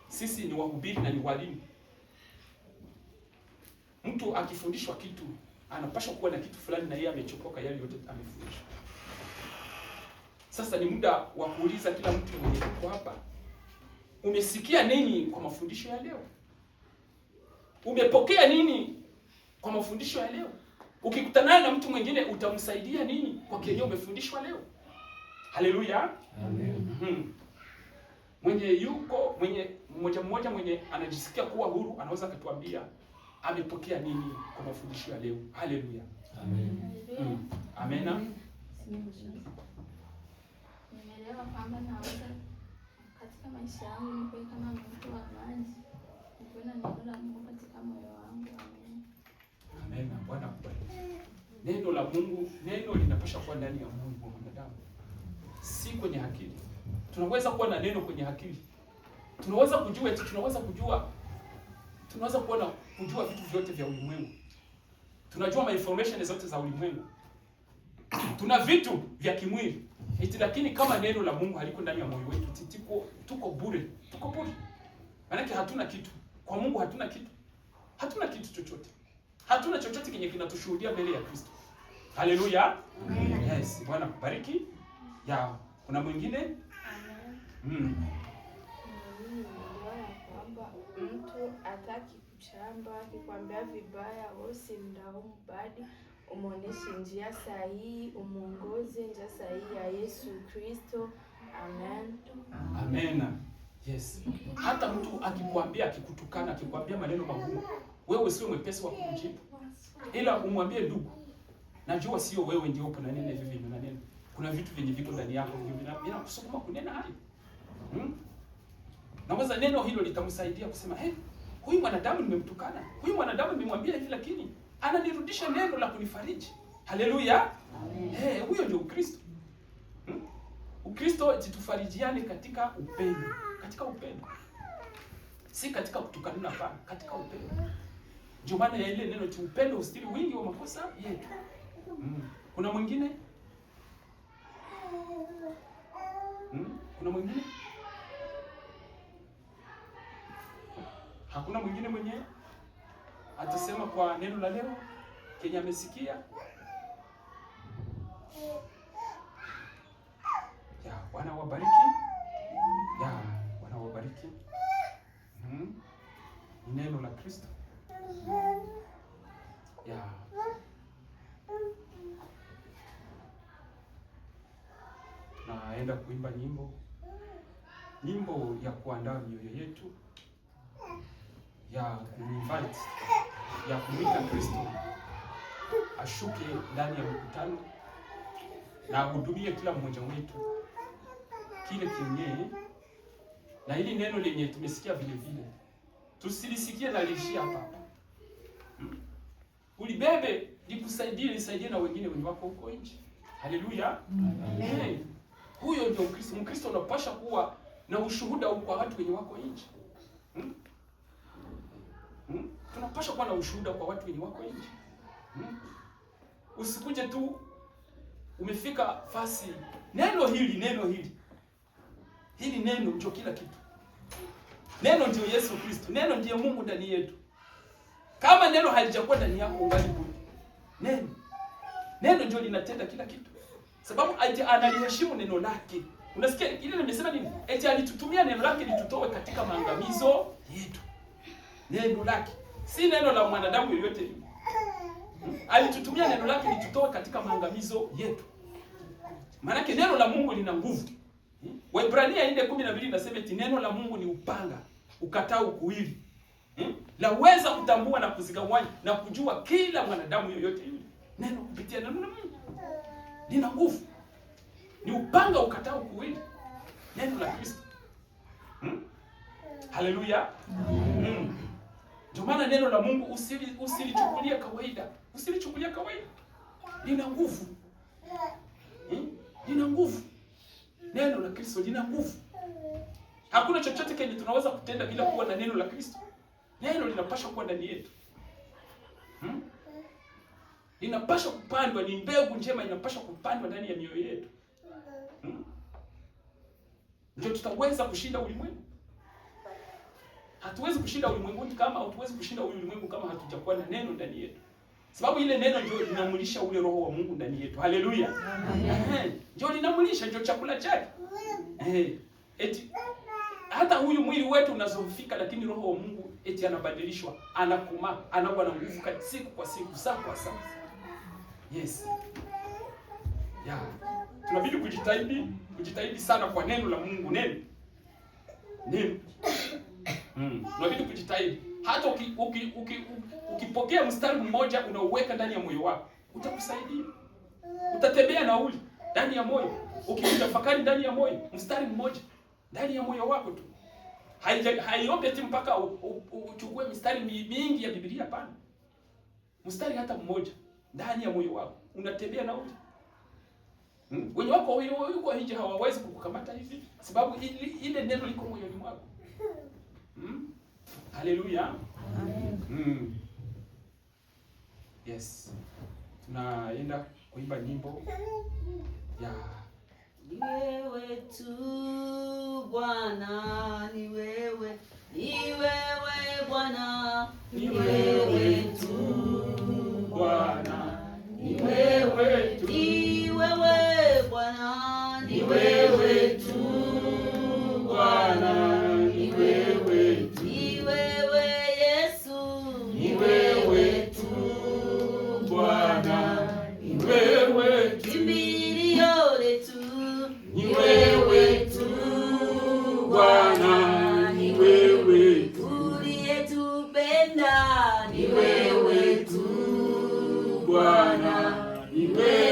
Sisi ni wahubiri na ni walimu. Mtu akifundishwa kitu anapaswa kuwa na kitu fulani na yeye amechokoka yale yote amefundishwa. Sasa ni muda wa kuuliza kila mtu mwenye yuko hapa, umesikia nini kwa mafundisho ya leo? Umepokea nini kwa mafundisho ya leo? Ukikutana na mtu mwingine utamsaidia nini kwa kile umefundishwa leo? Haleluya. Amen. Mwenye yuko Mmoja mmoja mwenye anajisikia kuwa huru anaweza akatuambia amepokea nini kwa mafundisho ya leo. Haleluya. Amen. Amena. Nimeelewa kwamba naweza katika maisha yangu nikuwe kama mtu wa maji, nikuwe na neno la Mungu katika moyo wangu. Amen. Amena. Bwana akubariki. Neno la Mungu, neno linapaswa kuwa ndani ya moyo wa mwanadamu, si kwenye akili. Tunaweza kuwa na neno kwenye akili, tunaweza kujua eti, tunaweza kujua, tunaweza kuwa na kujua vitu vyote vya ulimwengu, tunajua ma information zote za ulimwengu, tuna vitu vya kimwili eti, lakini kama neno la Mungu haliko ndani ya moyo wetu, tuko bure, tuko bure. Maanake hatuna kitu kwa Mungu, hatuna kitu, hatuna kitu chochote, hatuna chochote kenye kinatushuhudia mbele ya Kristo. Haleluya. Yes, Bwana kubariki. Ya, kuna mwingine? Amen. Mimi nimeelewa ya kwamba mtu hataki kuchamba, akikwambia vibaya, wewe usimlaumu, bali umuoneshe njia sahihi, umuongoze njia sahihi ya Yesu Kristo. Amen. Amen. Yes. Hata mtu akikwambia, akikutukana, akikwambia maneno magumu, wewe sio mwepesi wa kumjibu, ila umwambie ndugu, najua sio wewe ndio upo na nena hivi vyenye unanena. Kuna vitu vyenye viko ndani yako ndio vinakusukuma kunena hayo. Naweza neno hilo litamsaidia kusema, hey, huyu mwanadamu nimemtukana, huyu mwanadamu nimemwambia hivi, lakini ananirudisha neno la kunifariji. Haleluya. Hey, huyo ndio Ukristo. Ukristo tufarijiane katika upendo, katika upendo, si katika kutukana, hapana, katika upendo. Ndio maana ya ile neno tu, upendo hustiri wingi wa makosa yetu. Kuna mwingine? Kuna mwingine? Hakuna mwingine mwenye atasema kwa neno la leo kenye amesikia? Ya, Bwana wabariki. Ya, Bwana wabariki. Ni neno la Kristo. Ya. Tunaenda kuimba nyimbo, nyimbo ya kuandaa mioyo yetu, ya kuinvite, ya kumwita Kristo ashuke ndani ya mkutano na ahudumie kila mmoja wetu kile kenye, na hili neno lenye tumesikia vile vile tusilisikie na liishie hapa hapa. Ulibebe likusaidie, lisaidie na wengine wenye wako huko nje. Haleluya. Hey, huyo ndio Mkristo. Mkristo unapasha kuwa na ushuhuda kwa watu wenye wako nje. Tunapasha kuwa na ushuhuda kwa watu wenye wako nje. Usikuje tu umefika fasi, neno hili, neno hili, hili neno ndio kila kitu. Neno ndio Yesu Kristo, neno ndiye Mungu ndani yetu. Kama neno halijakuwa ndani yako ungali bure. Neno, neno ndio linatenda kila kitu, sababu analiheshimu neno lake. Unasikia ile nimesema nini? Eti alitutumia neno lake litutoe katika maangamizo yetu. Neno lake si neno la mwanadamu yoyote yule. Alitutumia neno lake litutoe katika maangamizo yetu. Maanake neno la Mungu lina nguvu. Waebrania 4:12 inasema eti neno la Mungu ni upanga ukatao kuwili, laweza kutambua na kuzigawanya na kujua kila mwanadamu yoyote yule. Neno kupitia neno la Mungu lina nguvu, ni upanga ukatao kuwili, neno la Kristo. Haleluya. Ndio maana neno la Mungu usilichukulia kawaida, usilichukulia kawaida, lina nguvu. Lina nguvu. Neno la Kristo lina nguvu. Hakuna chochote kenye tunaweza kutenda bila kuwa na neno la Kristo. Neno linapaswa kuwa ndani yetu. Linapaswa kupandwa, ni mbegu njema inapaswa kupandwa ndani ya mioyo yetu. Ndio tutaweza kushinda ulimwengu. Hatuwezi kushinda ulimwengu kama hatuwezi kushinda ulimwengu kama hatujakuwa na neno ndani yetu. Sababu ile neno ndio linamulisha ule roho wa Mungu ndani yetu. Haleluya. Amen. Ndio linamulisha, ndio chakula chake. Eti hata huyu mwili wetu unazofika, lakini roho wa Mungu eti anabadilishwa, anakomaa, anakuwa na nguvu siku kwa siku, saa kwa saa. Yes. Yeah. Tunabidi kujitahidi, kujitahidi sana kwa neno la Mungu, neno. Neno. Unabidi kujitahidi. Hata ukipokea mstari mmoja unauweka ndani ya moyo wako, utakusaidia. Utatembea na uli ndani ya moyo. Ukitafakari ndani ya moyo, mstari mmoja ndani ya moyo wako tu. Haiombi eti mpaka uchukue mistari mingi ya Biblia, hapana. Mstari hata mmoja ndani ya moyo wako unatembea na uli. Wenye wako yuko nje hawawezi kukukamata hivi sababu ile neno liko moyoni mwako. Haleluya. Amen. Yes. Tunaenda kuimba nyimbo ya Ni wewe tu Bwana, ni wewe, ni wewe Bwana, Ni wewe tu Bwana, ni wewe tu, ni wewe Bwana, ni wewe tu Bwana, ni wewe tu, ni wewe Yesu, ni wewe tu Bwana, ni wewe tu, kimbilio letu, ni wewe tu Bwana, ni wewe tu, uliyetupenda, ni wewe tu Bwana, ni wewe